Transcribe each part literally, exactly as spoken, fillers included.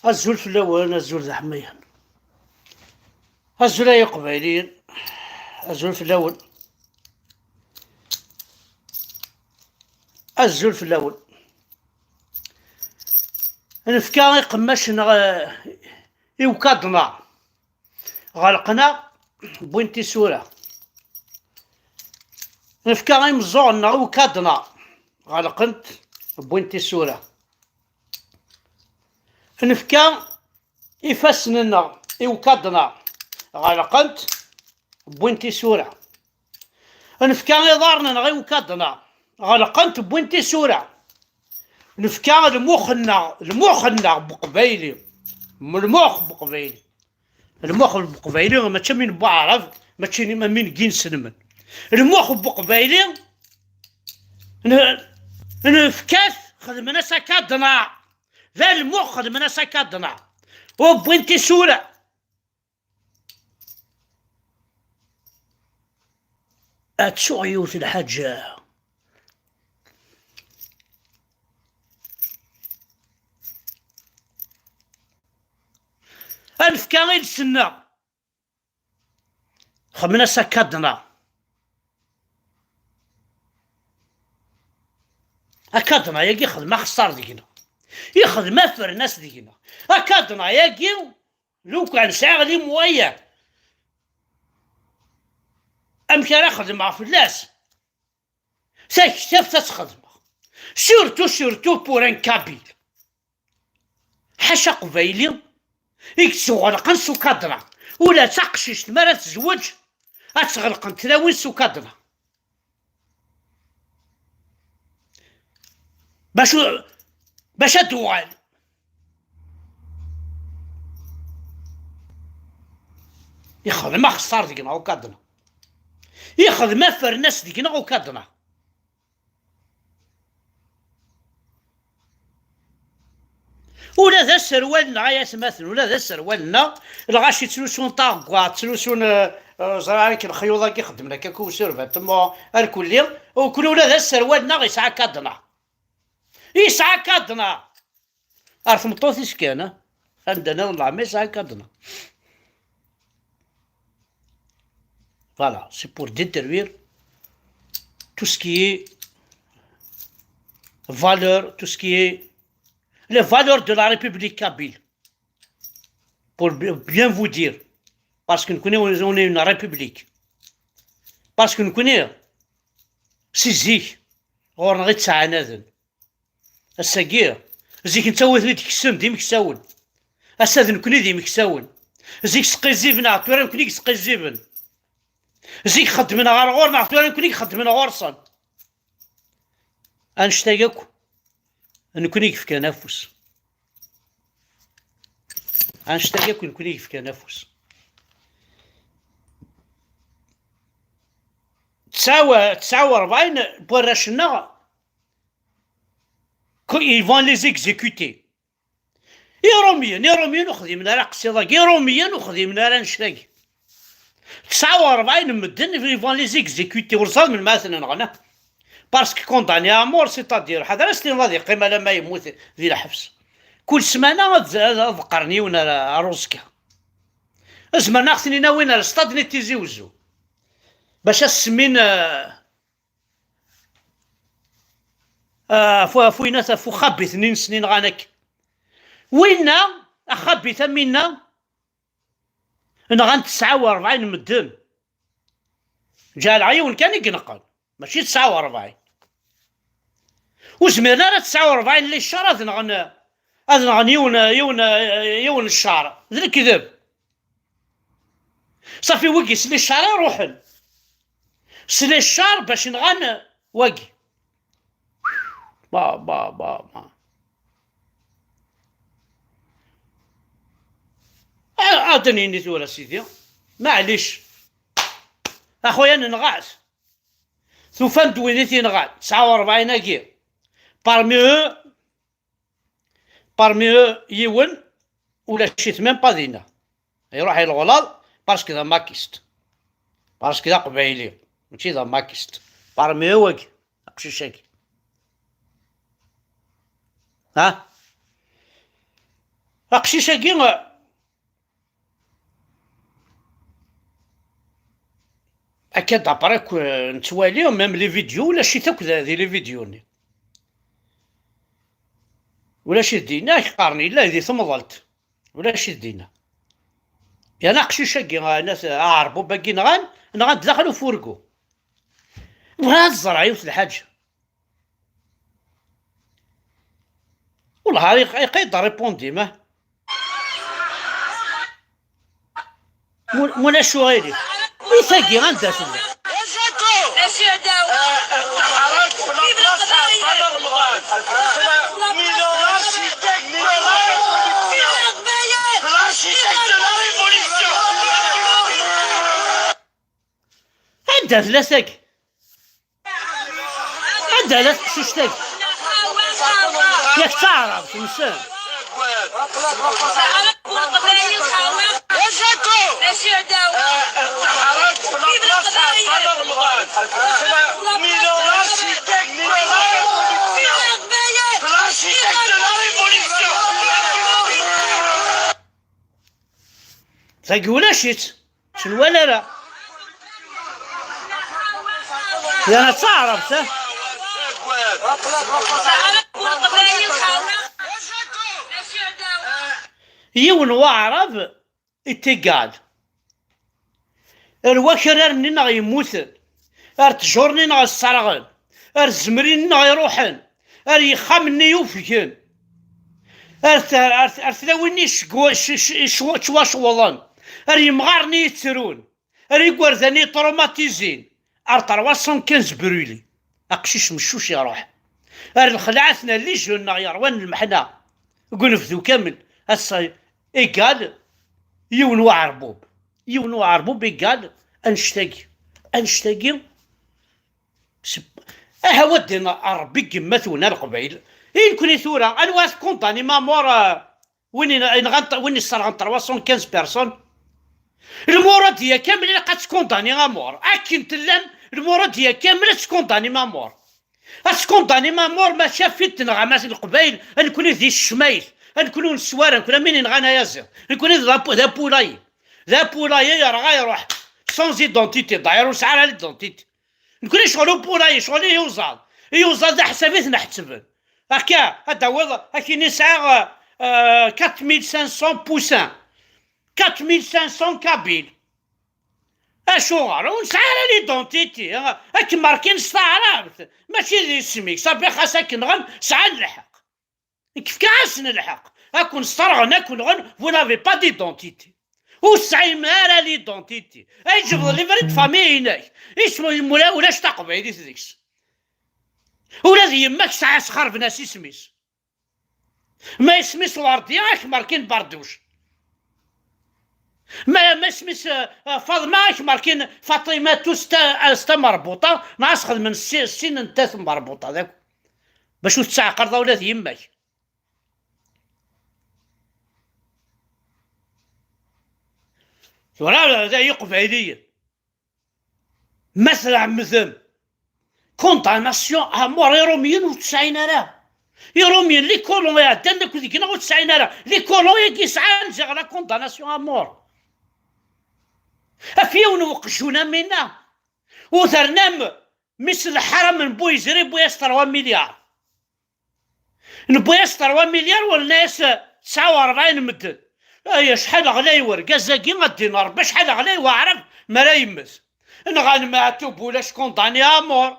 Azul fell-awen, azul d aḥmayan. Azul ay iqbayliyen. Azul fell-awen. Azul fell-awen. Nefka iqemmac-nneɣ, eh, i ukaḍna. Ɣelqen-aɣ, wwin tisura. Nefka imeẓẓuɣen-nneɣ i ukaḍna. Ɣelqen-t, wwin tisura. Nefka ifassen-nneɣ i ukaḍna, ɣelqen-t, wwin tisura. Nefka iḍarren-nneɣ i ukaḍna, ɣelqen-t, wwin tisura. Nefka lmux-nneɣ, lmux-nneɣ buqbayli, lmux buqbayli. Lmux buqbayli, mačči am win n waɛrab, mačči am win n yinselmen. Lmux buqbayli, n-, nefka-t, xedmen-as akaḍna. D almux xedmen-as akaḍna. U wwin tisura. Ad ttuɣ yiwet lḥaǧa. Ad nefka iles-nneɣ. Xedmen-as akaḍna. Akaḍna-yagi ixdem axeṣṣar deg-neɣ. Ixdem afernas deg-neɣ. Akaḍna-yagi, lukan sɛiɣ les moyens, amek ara xedmeɣ fell-as? Taktabt ad xedmeɣ. Surtout, surtout pour un kabyle. Ḥaca aqbayli i yettɣelqen s ukaḍna. Ula d taqcict mi ara tezweǧ, ad tt-ɣelqent tlawin s ukaḍna. Bac, bac ad d-tuɣal. Ixdem axeṣṣar deg-neɣ ukaḍna. Ixdem afernas deg-neɣ ukaḍna. Ula d aserwal-nneɣ, ay atmaten, ula d aserwal-nneɣ, lɣaci ttlusun taɣeggaṭ, ttlusun, eh, eh, ẓriɣ akken lexyuḍ-agi xeddmen akka, kuwsur battemmu, arkulli, ukul ula d aserwal-nneɣ yesɛa kaḍna. Yesɛa kaḍna! Ar tmeṭṭut-is kan, eh? Anda nniḍen leɛma yesɛa kaḍna. Voilà, c'est pour détruire tout ce qui est valeur, tout ce qui est les valeurs de la République kabyle. Pour bi-, bien vous dire, parce que nous connaissons, on est une république. Parce que nous connaissons, si zik, ɣur-neɣ i ttɛanaden. Ass-agi, zik netta wi ten-id-kksen d imeksawen. Ass-a d nekkni d imeksawen. Zik sqizziben-aɣ, tura nekkni i yesqizziben. Zik xeddmen ɣer ɣur-neɣ, tura nekkni i ixeddmen ɣur-sen. Annect-a yakk, nekkni i yefkan afus. Annect-a yakk, nekkni i yefkan afus. Tesɛa u, tesɛa u rebɛin n warrac-nneɣ, ils vont les exécuter. Iṛumyen, Iṛumyen ur xdimen ara aqsiḍ-agi, Iṛumyen ur xdimen ara annect-agi. Tesɛa u rebɛin n medden, ils vont les exécuter, ur ẓriɣ melmi ara ten-nɣen. Parce que condamné à mort, c'est-à-dire, ḥader ad s-tiniḍ ad yeqqim alamma yemmut di lḥebs. Kul ssmana ad, ad, ad ḍeqqren yiwen ar, ar uẓekka. Zemren ad ɣ-ten-in-awin ar stade n Tizi Uzzu. Bac ad semmin, eh, Ah, fu, fu, fu uxabit-nni-nsen i nɣan akken. Winna, axabit am winna, nɣan tesɛa u rebɛin n medden. Ǧeɛleɣ yiwen kan i ineqqen, mačči tesɛa u rebɛin. Ur zmiren ara tesɛa u rebɛin n liccer ad nɣen, ad nɣen yiwen, yiwen, yiwen n ccer. D lekdeb. Safi, wigi s liccer i ruḥen. S liccer bac nɣan wagi. Ba, ba, ba, ba. A-, ad d-nini tura, sidi. Maɛlic. A xuya, nenɣa-t. Tufan-d win i t-inɣan. Tesɛa u rebɛin-agi. Parmi eux, Parmi eux, yiwen, ulac-it même pas dinna. Iruḥ i leɣlaḍ, parce que d amakist. Parce que d aqbayli, mačči d amakist. Parmi eux, wagi, aqcic-agi. Ha? Aqcic-agi, akka d'après que nettwali, même les vidéos, ulac-it akk da, di les vidéos-nni. Ulac-it dinna, ak-qqaren yella di temḍelt. Ulac-it dinna. Yan aqcic-agi, ah, nat-, aɛerbuba-agi nɣan, nɣan-t daxel ufurgu. Bɣiɣ ad ẓreɣ yiwet lḥaǧa. Wellah, iq-, iqayd répondre ma. Mul-, mulac uɣilif. I tagi, anda tella? Anda tella tagi? Anda tella teqcict-agi? Yak d taɛrabt, nessen. Tagi ulac-itt. Ur tt-nwala ara. Yerna d taɛrabt, ha? Yiwen waɛrab, est égal. Ar wakraren-nneɣ yemmuten, ar ttjur-nneɣ sserɣen, ar tzemrin-nneɣ iruḥen, ar yexxamen-nni yufgen, ar t-, ar t-, ar tlawin-nni icegwa-, c-, c-, icwa-, ttwacewḍen, ar yemɣaren-nni yettrun, ar igerdan-nni traumatisés, ar trois cent quinze brûlés. Aqcic meccuc iruḥ. Ar lxelɛat n les jeunes-nneɣ yerwan lmeḥna. Deg unebdu kamel, ass-a, égal yiwen uɛerbub. Yiwen uɛerbub égal annect-agi. Annect-agi, s-, aha, wa ddin Ṛebbi deg yemma-twen a Leqbayel. I nekni tura, anwa ad tkundanim à mort, euh, win in-, inɣan, win isserɣen trois cent quinze personnes? Lmuradiya kamel ilaq ad tkundanim à mort. Akken tellam, lmuradiya kamel ad tkundanim à mort. Ad tkundanim à mort, maca fit tenɣam at Leqbayel, a nekni di ccmayt, a nekni ur neswi ara, a nekni am win inɣan ayaziḍ, a nekni d apu-, d apulayi. D apulayi yerɣa iruḥ sans identité, d'ailleurs ur nesɛi ara l'identité. Nekni ccɣel upulayi, ccɣel iyuzaḍ. Iyuzaḍ d aḥsab i ten-ḥettben. Akka, ad d-tawiḍ, akin i sɛiɣ, euh, quatre mille cinq cents poussins. Quatre mille cinq cents kabyles. Acuɣer? Ur nesɛi ara l'identité, ha? Ad kem-markin s taɛrabt, mačči d isem-ik. Safi, xas akken nɣan, sɛan lḥeqq. Nekk fkiɣ-asen lḥeqq. Ad ken-sserɣen, ad ken-nɣen, vous n'avez pas d'identité. Ur tesɛim ara l'identité. Ay tjebdeḍ livret de famille-inek, isem-im ula-, ulac taqbaylit deg-s. Ula d yemma-k sɛa sxerben-as isem-is. Ma isem-is Werdiya, ad k-markin Barduc. Ma, ma isem-is, eh, eh, Faḍma, ad k-markin Faṭima, tus ta-, as tamerbuṭa, neɣ ad s-xedmen si-, sin n tat n merbuṭa, d akk. Bac ur tettɛaqaleḍ ula d yemma-k. Tura d ay iqbayliyen. Ma tleɛmdem condamnation à mort, Irumyen ur tt-sɛin ara. Irumyen, les colons iɛeddan akk deg-neɣ ur tt-sɛin ara. Les colons-agi sɛan ziɣ la condamnation à mort. Af yiwen weqjun am winna, u ternam mmi-s n lḥaram n Buyizri, wwi-as trois milliards. Newwi-as trois milliards, u nerna-as tesɛa u rebɛin n medden. Ay, acḥal ɣlay wergaz-agi, ad d-inin Rebbi, acḥal ɣlay waɛrab mi ara yemmet. Nɣan Meɛtub, ulac condamné à mort.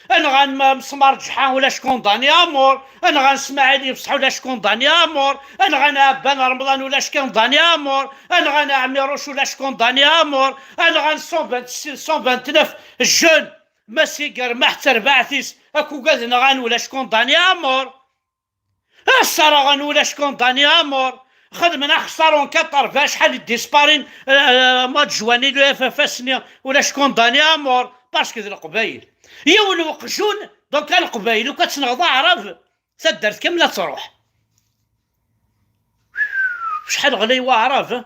Nɣan Ma-, Mesmar Ǧeḥḥa, ulac condamné à mort. Nɣan Smaɛil Yebṣeḥ, ulac condamné à mort. Nɣan Ɛebban Remḍan, ulac condamné à mort. Nɣan Ɛmiruc, ulac condamné à mort. Nɣan cent vingt-six, cent vingt-neuf jeunes. Masigar, Maḥ d terbaɛt-is, akk ugaden nɣan, ulac condamné à mort. Sserɣen, ulac condamné à mort. Xedmen axeṣṣar en quatre-vingts, acḥal i disparin, euh, mois de juin, le F F S-nni, ulac condamné à mort, parce que d Leqbayel. Yiwen weqjun, donc a Leqbayel, ukan tenɣeḍ Aɛrab, taddart kamel ad truḥ. Acḥal ɣlay waɛrab, eh?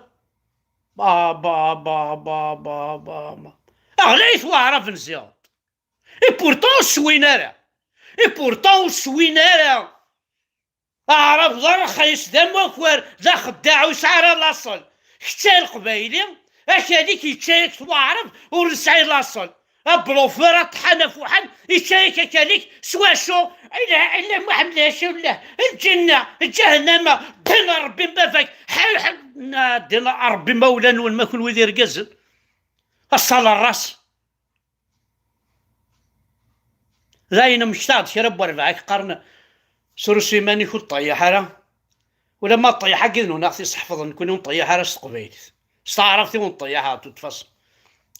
Ba, ba, ba, ba, ba, ba, ba. Ɣlayit waɛraben ziɣ. Et pourtant ur swin ara. Et pourtant ur swin ara. Aɛrab d arxis, d amakar, d axeddaɛ, ur yesɛi ara laṣel. Kečč ay leqbayli, akal-ik yečča-yak-t waɛrab, ur nesɛi laṣel. Ablufer, aṭḥan afuḥan, yečča-yak akal-ik, s wacu? Ila, ila Muḥemmed Rasulullah, lǧenna, ǧahennama, ddin n Ṛebbi n baba-k, ḥa-, ḥa-, na, ddin n Ṛebbi imawlan-nwen, ma kunwi d irgazen. Aṣal n ras. D ayen mmektaɣ-d kra n werbaɛ i yeqqaren: "Srus iman-ik, ur ṭṭeyyaḥ ara." Ulamma ṭṭeyyaḥ-agi d nuna ɣ-t-iseḥfḍen, nekkni ur nṭeyyaḥ ara s teqbaylit. S taɛrabt i ur nṭeyyaḥ ara, de toute façon.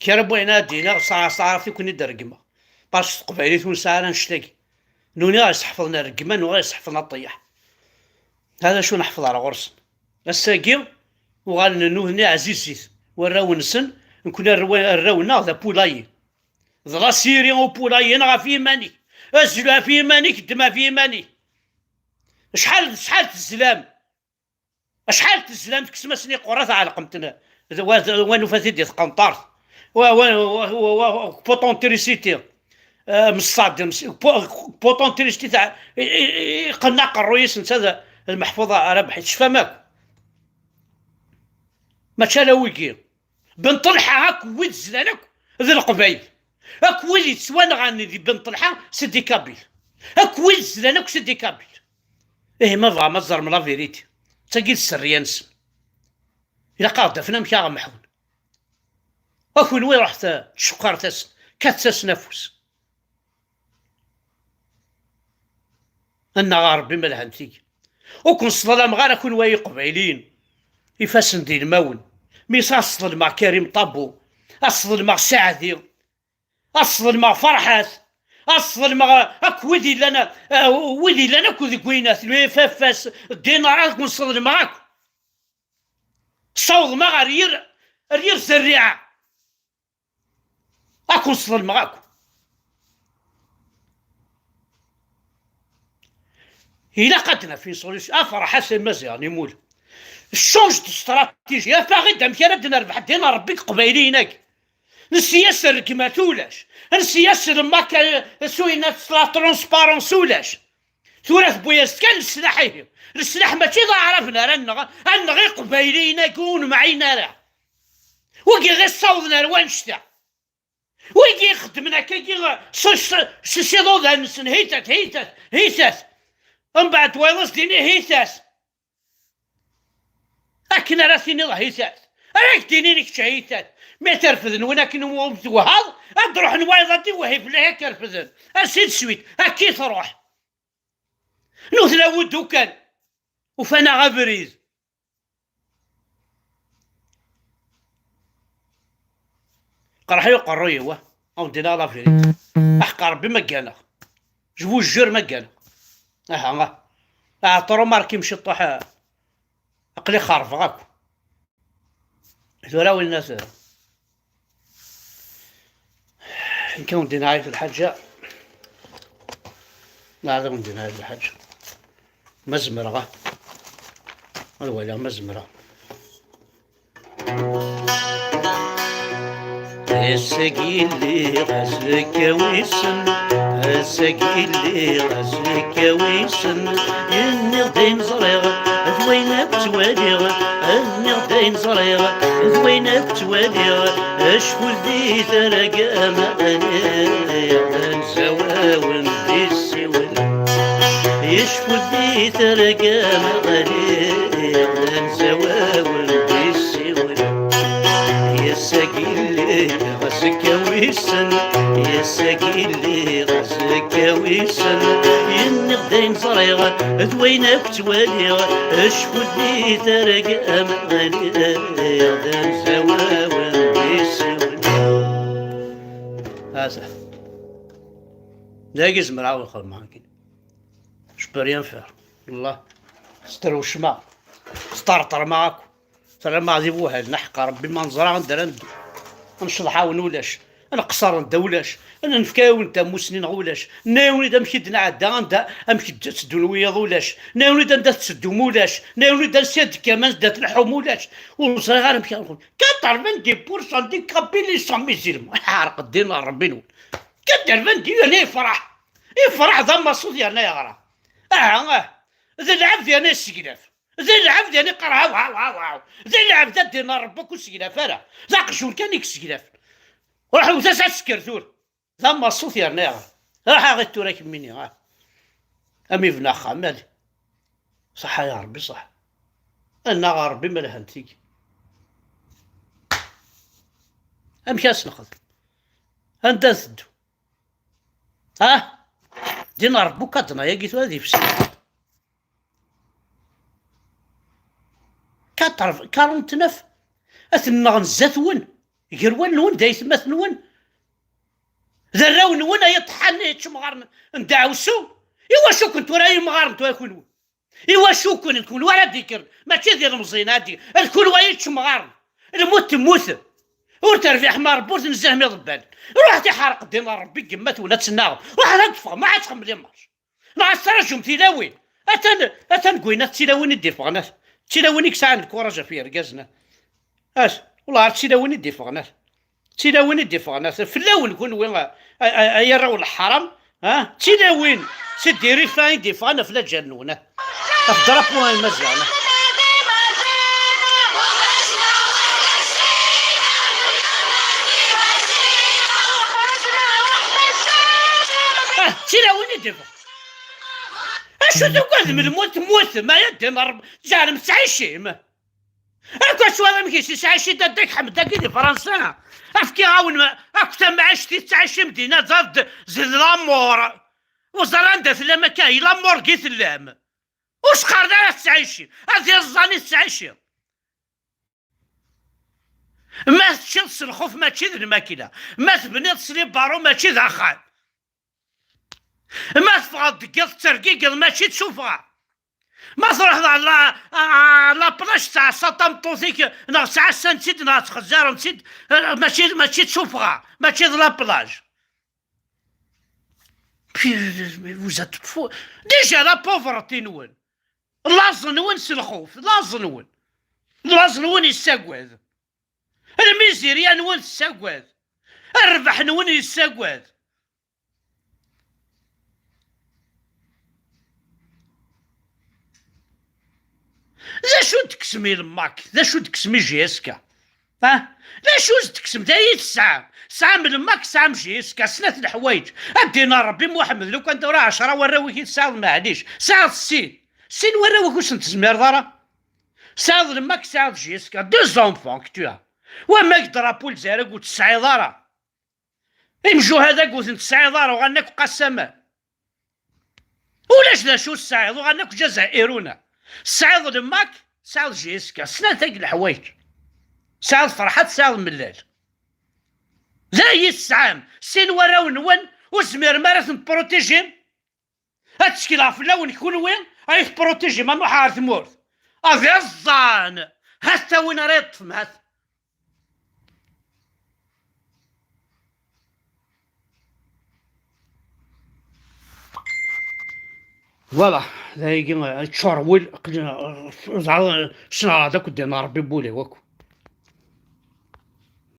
Kra n wayen ara d-iniɣ, s s taɛrabt i ken-id-reggmeɣ. Parce que s teqbaylit ur nesɛi ara annect-agi. Nuni ɣer iseḥfḍen rregman, uɣal iseḥfḍen aṭeyyaḥ. Hada acu neḥfeḍ ar ɣur-sen. Ass-agi, uɣalen nutni ɛzizit warraw-nsen, nekkni arraw-, arraw-nneɣ d apulayi. D la série au poulailler ɣef yiman-ik. Azzel ɣef yiman-ik, ddem ɣef yiman-ik. Acḥal, acḥal tezlam? Acḥal tezlam, tekksem-asen iqerra, tɛelqem-ten. D wa, d wa nufa-t-id di tqenṭart. Wa, wa, wa, wa, wa, poteau d'électricité. Eh, mṣadd, ms-, po-, poteau d'électricité tɛe-, i, i, i, iqqen aqerruy-is netta d, d Meḥfuḍ Rabeḥ, tecfam akk. Mačči ala wigi. Ben Ṭelḥa akk wid zlan akk d Leqbayel. Akk wid yettwanɣan di Ben Ṭelḥa, c'est des Kabyles. Akk wid zlan akk, c'est des Kabyles. Ihi ma tebɣam ad teẓrem la vérité, d tagi i d sserriya-nsen. Ilaq ad ɣ-d-afen amek ara ɣ-mḥun. A kunwi ruḥet, tceqqaret-asen, kkatet-asen afus. Annaɣ a Ṛebbi ma lhant tigi. Ur ken-sḍelmeɣ ara kunwi ay Iqbayliyen. Ifassen d ilmawen. Mi s-, ad sḍelmeɣ Karim Ṭabu, ad sḍelmeɣ Saɛdi, ad sḍelmeɣ Ferḥat, ad sḍelmeɣ akk wid illan, eh, wid illan akk deg winat, Lfafas, Dinar, ad ken-sḍelmeɣ akk. Ssawḍem-aɣ ar yir, ar yir zerriɛa. Ad ken-sḍelmeɣ akk. Ilaq ad d-naf une solution. Afraḥ-as i Maziɣ n Imul. Change de stratégie. Afeɣ-id amek ara d-nerbeḥ ddin n Ṛebbi deg Iqbayliyen-agi. Nsi-as rregmat ulac. Nsi-as lmaka, s winna la transparence ulac. Tura tewwi-as-d kan leslaḥ ihi. Leslaḥ mačči d aɛraben ara nneɣ, ad nneɣ Iqbayliyen-agi ur nemɛin ara. Wigi i ɣ-issawḍen ar wannect-a. Wigi ixeddmen akkagi s, s, s, s iḍudan-nsen, hitat, hitat, hitat. Mbeɛd wayeḍ ad s-d-ini hitat. Akken ara tiniḍ hitat. Ara k-d-inin kečč hitat. Mi terfed nwen akken umi twehhaḍ, ad d-ruḥen wayeḍ ad d-iwehhi fell-ak ad k-refden. Ainsi de suite. Akka i truḥ. Nutlaw-d ukan. Ufan-aɣ abrid. Qerḥ-iyi uqerruy-iw, ah. Ad wen-d-iniɣ la vérité. Aḥeqq Ṛebbi ma gganeɣ. Je vous jure ma gganeɣ. Aha, ah. Aɛeṭṭer umarkim ciṭṭuḥ, ah. Aql-i xerbeɣ akk. Tura winna t-, nekk ad wen-d-iniɣ yiwet lḥaǧa. Neɣ ad wen-d-iniɣ yiwet lḥaǧa. Ma zemreɣ, ah. Ad waliɣ ma zemreɣ. Ass-agi lliɣ azekka wissen, ass-agi lliɣ azekka wissen. Yenniɣ-d ayen ẓriɣ, d wayen akk ttwaliɣ. Yenniɣ-d ayen ẓriɣ, d wayen akk ttwaliɣ. Acku di targa ma ɣliɣ, d anzawawen d issiwen. Yecfud di terga ma ɣliɣ, d anzawawen d issiwen. Ass-agi lliɣ azekka wissen, ass-agi lliɣ azekka wissen. Yenniɣ-d ayen ẓriɣ, d wayen akk ttwaliɣ. Acku di terga ma ɣliɣ, d anzawawen d issiwen. Asa. Dagi zemreɣ ad xedmeɣ akken. Je peux rien faire. Wallah. Sterwecmeɣ. Sṭerṭremeɣ akk. Terram-aɣ d ibuhalen. Aḥeqq Ṛebbi ma neẓra anda ara neddu. Ad necḍeḥ-awen ulac. Ad nqeṣṣer nedda ulac. Ad nefk-awen tamusni neɣ ulac. Nnayen-id amek i d-nɛedda anda, amek i d-tteddun wiyaḍ ulac. Nnayen-id anda tetteddum ulac. Nnayen-id ansi ad d-tekkam, anda tleḥḥum ulac. Ur ẓriɣ ara amek ara nxedm. Quatre-vingt-dix pour cent des Kabyles sont musulmans. Ɛreq ddin n Ṛebbi-nwen. Quatre-vingt-dix yerna yefṛeḥ. Yefṛeḥ d amaṣud yerna yeɣra. Aha, ah. D lɛebd yerna yesseglaf. D lɛebd yerna iqqar haw, haw, haw, haw. D lɛebd, ad d-ina Ṛebbi, ur yesseglaf ara. D aqjun kan i yesseglaf. Ruḥ wet-as asker tura. D amaṣut yerna iɣer. Ruḥ aɣ-it tura kemmini, ah. Am ibna axxam, ali. Ṣaḥa ya Ṛebbi, ṣaḥa. Annaɣ a Ṛebbi ma lhant tigi. Amek ara s-nexdem? Anda ad teddu? Ha? Din Ṛebbi ukaḍna-yagi tura d ifsi. Quatre-vingts, quarante-neuf, ad ten-nɣen zdat-wen, gar wallen-nwen, d aytmaten-nwen, d arraw-nwen, ay iṭeḥḥan, ay iččemɣaren n ddeɛwessu. Iwacu-ken tura ay imɣaren tura kunwi? Iwacu-ken d kunwi ara d-ikkren? Mačči d ilemẓiyen ara d-ikkren, d kunwi ay iččemɣaren. Lmut temmut. Ur terbiḥem a Ṛebbi, ur tnezzahem iḍebbalen. Ruḥet iḥreq ddin n Ṛebbi deg yemma-twen ad tennaɣem. Ruḥet ad d-teffɣem, ruḥet ad txemmlem marc. Neɣ ad tettṛajum tilawin. Atan, atan deg wayen, d tilawin i d-iffɣen, at. D tilawin i yesɛan lkuraj ɣef yergazen, at. As, wellah, ar d tilawin i d-iffɣen, at. D tilawin i d-iffɣen, at. Fell-awen kunwi, a, a, a, ay arraw n leḥram, ha? D tilawin, c'est des rufains i d-iffɣen ɣef laǧal-nwen, at. Ɣef drapeau n Imaziɣen, at. Ah, d tilawin i d-iffɣen. Acu tugadem, lmut tmutem, ay ddin Ṛebbi, tzeɛrem tettɛicim. Akk aswar amek i s-yettɛici dadda-k Ḥmed-agi di Fransa. Fkiɣ-awen akk tamɛict i tettɛicim dinna, d, d, d l'amour. Ur ẓer anda tellam akka, i l'amour-gi tellam. Ur s-qqaren ara tettɛicim, ad iẓẓan i tettɛicim. Ma teččiḍ s lxuf mačči d lmakla, ma tebniḍ s les barreaux mačči d axxam. Ma teffɣeḍ deg yiḍ tettergigiḍ mačči d tuffɣa. Ma truḥeḍ ɣer la, ɣer la plage tettɛassa tameṭṭut-ik, neɣ tettɛassan-tt-id neɣ tettxezziren-tt-id, eh, mačči, mačči d tuffɣa, mačči d la plage. Puis, vous êtes fous. Déjà la pauvreté-nwen. Laẓ-nwen s lxuf, laẓ-nwen. Laẓ-nwen yessagad. Lmizirya-nwen tessagad. Rrbeḥ-nwen yessagad. D acu d-tekksem i lmak? D acu d-tekksem i J S K? Ha? D acu d-tekksem? D ayi tesɛam. Tesɛam lmak, tesɛam J S K, snat leḥwayeǧ. Ad d-ina Ṛebbi Muḥemmed, lukan tura ɛecra warraw-ik i tesɛiḍ, maɛlic. Tesɛiḍ sin. Sin warraw-ik ur sen-tezmireḍ ara. Tesɛiḍ lmak, tesɛiḍ J S K. Deux enfants que tu as. Wamma deg drapeau Lezzayer ur tesɛiḍ ara. Imjuhad-agi ur ten-tesɛiḍ ara, uɣalen akk qassaman. Ulac d acu ur tesɛiḍ, uɣalen akk Ǧazairuna. Tesɛiḍ lmak, tesɛiḍ J S K, snat-agi leḥwayeǧ. Tesɛiḍ Ferḥat, tesɛiḍ Mellal. D ayi tesɛam, sin warraw-nwen, ur tezmirem ara ad ten-tprotijim? Ad ttekleɣ fell-awen kunwi, ay tprotijim, ad nruḥ ɣer tmurt. Ad iẓẓan! Hat-a win ara yeṭṭfen, hat. Voilà, d ayagi, ččur wul, aql-, ẓer, ssneɣ ad akk ddin Ṛebbi n wul-iw akk.